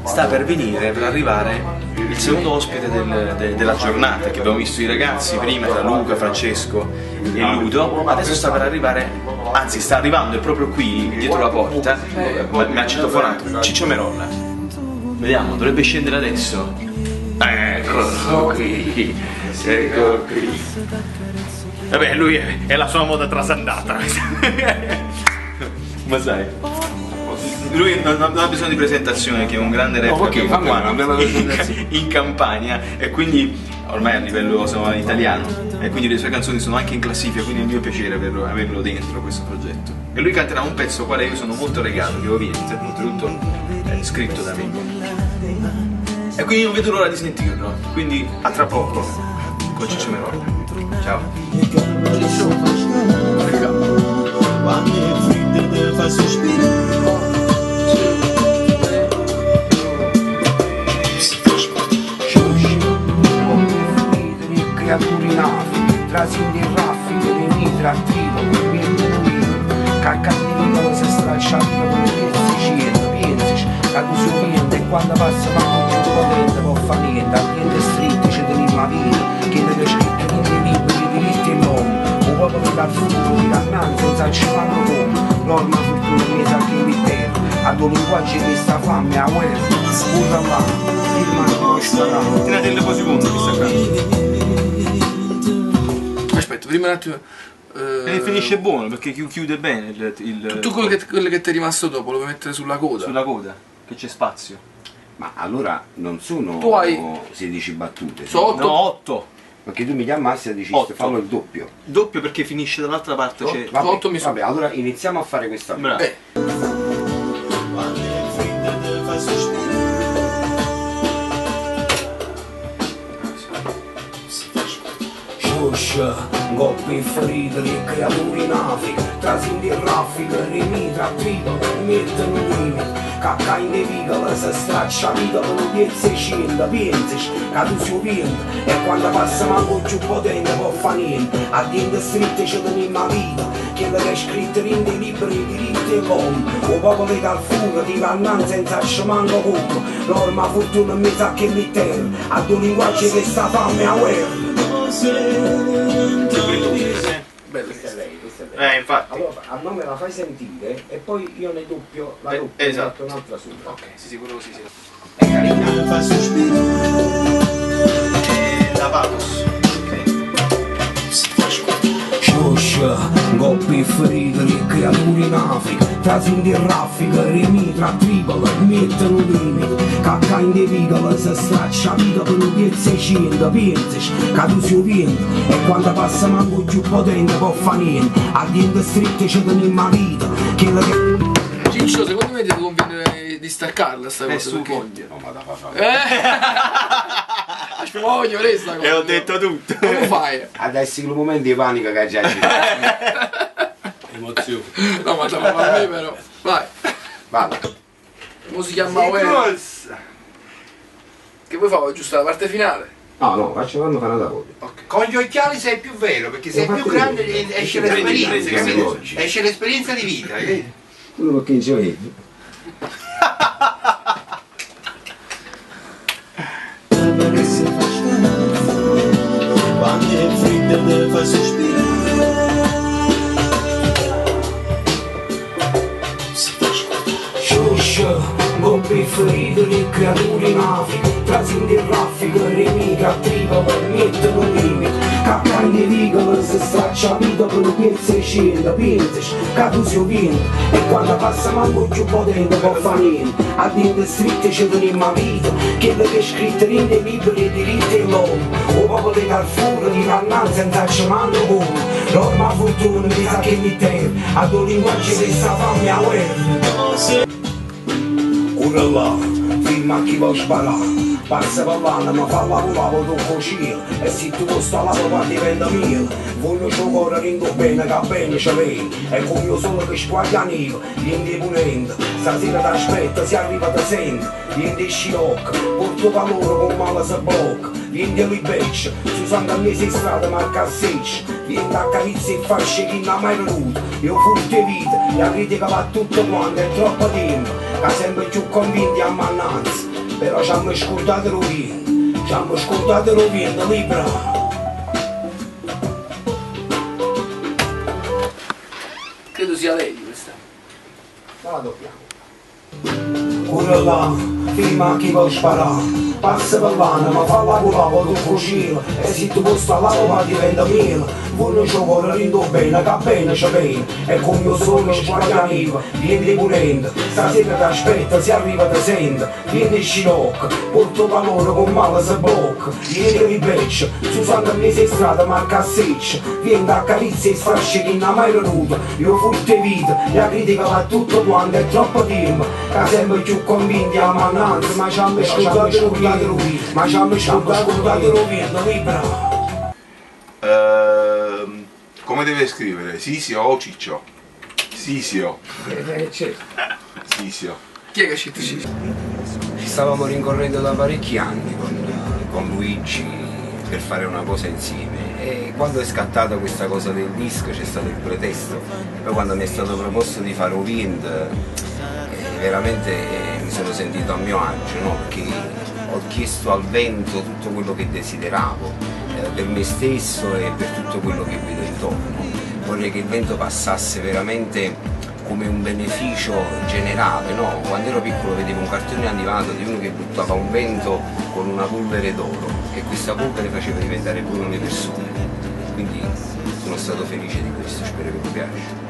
Sta per venire, per arrivare il secondo ospite della giornata che abbiamo visto i ragazzi prima, tra Luca, Francesco e Ludo. Adesso sta per arrivare, anzi sta arrivando, è proprio qui dietro la porta, mi ha citofonato Ciccio Merolla. Vediamo, dovrebbe scendere adesso. Eccolo qui, eccolo qui. Vabbè, lui è la sua moda trasandata. Ma sai, lui non ha bisogno di presentazione, che è un grande rapper, Oh, ok, che abbiamo fammi qua una bella presentazione. in Campania, e quindi ormai a livello, insomma, italiano, e quindi le sue canzoni sono anche in classifica, quindi è un mio piacere averlo dentro questo progetto. E lui canterà un pezzo al quale io sono molto legato, che è Oriente, oltretutto è scritto da me. E quindi non vedo l'ora di sentirlo, quindi a tra poco con Ciccio Merolla. Ciao. Quando è freddo te fa sospirare. Come ferite le creature in Africa, trasindi il raffico di mitra a Tripoli, cacca di si straccia con i pezzi cielo, pensici, che tu su niente e quando passa manco più potente può fare niente, a niente stretto ci teniamo la vita, che deve scritto nei libri i diritti dell'uomo, un popolo che dal futuro tira innanzi, non sa ci fanno come, l'orma fortuna mi sa che in terra, a due linguaggi che sta fame, a guerra, urla là, firma non sparare. Tenete il secondo che sta qua. Aspetta, prima un attimo. E finisce buono perché chiude bene il Tutto quello che ti è rimasto dopo lo vuoi mettere sulla coda? Sulla coda, che c'è spazio. Ma allora non sono Tu hai 16 battute. So 8. No, 8. Perché tu mi chiamassi e dicisti 8. fallo il doppio. Doppio perché finisce dall'altra parte. C'è... Vabbè, 8 mi sono. vabbè, allora iniziamo a fare questa cosa. Bravo. Quando è freddo te fa sospirare. Scioscia, goppi ferite, le creature in Africa, trasindi il raffico, rimitra a Tripoli, mettono limite, cacca in devicola, si straccia vita per un piezzo e scende, pensici, che tu sei vento, e quando passa manco più potente può fare niente, a dente strette ci teniamo la vita, quella che è scritta nei libri i diritti dell'uomo, o popolo dal fuoco tira innanzi senza manco come, l'orma fortuna mi sa che li terra, a due linguaggi che sta fame a guerra. Bella. Questa è lei, questa è lei. Infatti. Allora, a nome la fai sentire e poi io ne doppio la doppio e esatto. metto un'altra sopra. Ok, sì, sì, quello così, sì. È carina. Fa sospirare. La pathos. Scioscia, goppi ferite, le creature in Africa, trasindi il raffico, rimitra a Tripoli, mettono limite, cacca in devicola, si straccia vita per un piezzo e scende, pensici, che tu sei vento, e quando passa manco più potente può fare niente, a dente strette ci teniamo la vita, che la che... Ciccio, secondo me ti conviene distaccarla sta cosa. su perché... voglio. No, ma da fa Aspetta, ma voglio vedere sta cosa. E ho detto tutto. Come fai? Adesso è il momento di panico che già c'è. Emozione. No, ma te la fa a me però. Vai. Vado. Come si chiama Uè? Che vuoi fare? Giusto la parte finale? No, no, faccio quando fare una volta. Ok. Con gli occhiali sei più vero, perché sei Lo più fate grande vedere. e esce Prendi, l'esperienza, prendi, capito? oggi. Esce l'esperienza di vita, capito? Uno perché non ci vedi. Che si fa quando è freddo te fa sospirare. Scioscia, goppi ferite, le creature in Africa, trasindi il raffico, rimitra a Tripoli, mettono limite, cacca in devicola, si straccia vita per un piezzo e scende, pensici, che tu sei vento, e quando passa manco più potente può fare niente, a dente strette ci teniamo la vita, quella che è scritta nei libri i diritti dell'uomo, o popolo dal fuoco tira innanzi senza ci mando come, l'orma fortuna mi sa che mi terra, a due linguaggi che sta fame a guerra. Curra là, firma chi vuoi sparare, passa per l'anima, fa la volavo tocco cielo, e se tu costa la papà diventa mio, voglio c'ho cuore ringo bene che bene ce l'hai, e come io solo che squaglia neve, l'indipendente, Stasera t'aspetto, se arriva te sento, vieni e scirocco, porto calore con male se blocca, vieni e libeccia, su Santa Mesa in strada marca seccia, vieni a carizza e fasce chi non ha mai venuto, io furto e vita, e la critica va tutto quanto, è troppo tempo, che sempre più convinti a mannanza, però ci hanno scordato lo vento, ci hanno scordato lo vento, libera. Credo sia lei questa. Ma la dobbiamo. Cura là, prima chi vuol sparare, passa per l'anima, fa la curava tu fucile, e se tu posta la roba diventa mille, Voglio ci vuole rindo bene, che bene c'è bene, e come io sole sguarda neve, vieni pulendo, stasera ti aspetta, se arriva ti sente, vieni scirocco, porto calore con male se blocca, vieni ribeccia, su Santa Mesa in strada marca seccia, vieni a carizza e sfasci chi non ha mai venuto, io furto e vita, e la critica va tutto quanto, è troppo tempo, che sempre più convinti a mannanza, ma ci hanno scordato lui, ma ci hanno scordato lui, libera. Come deve scrivere? Sisio o Ciccio? Sisio. Certo. Sisio. Chi è che ha scritto Sisio? Ci stavamo rincorrendo da parecchi anni con Luigi per fare una cosa insieme e quando è scattata questa cosa del disco c'è stato il pretesto e poi quando mi è stato proposto di fare un wind veramente mi sono sentito a mio agio, no? Perché ho chiesto al vento tutto quello che desideravo per me stesso e per tutto quello che vedo intorno. Vorrei che il vento passasse veramente come un beneficio generale, no? Quando ero piccolo vedevo un cartone animato di uno che buttava un vento con una polvere d'oro e questa polvere faceva diventare buone le persone. Quindi sono stato felice di questo, spero che vi piaccia.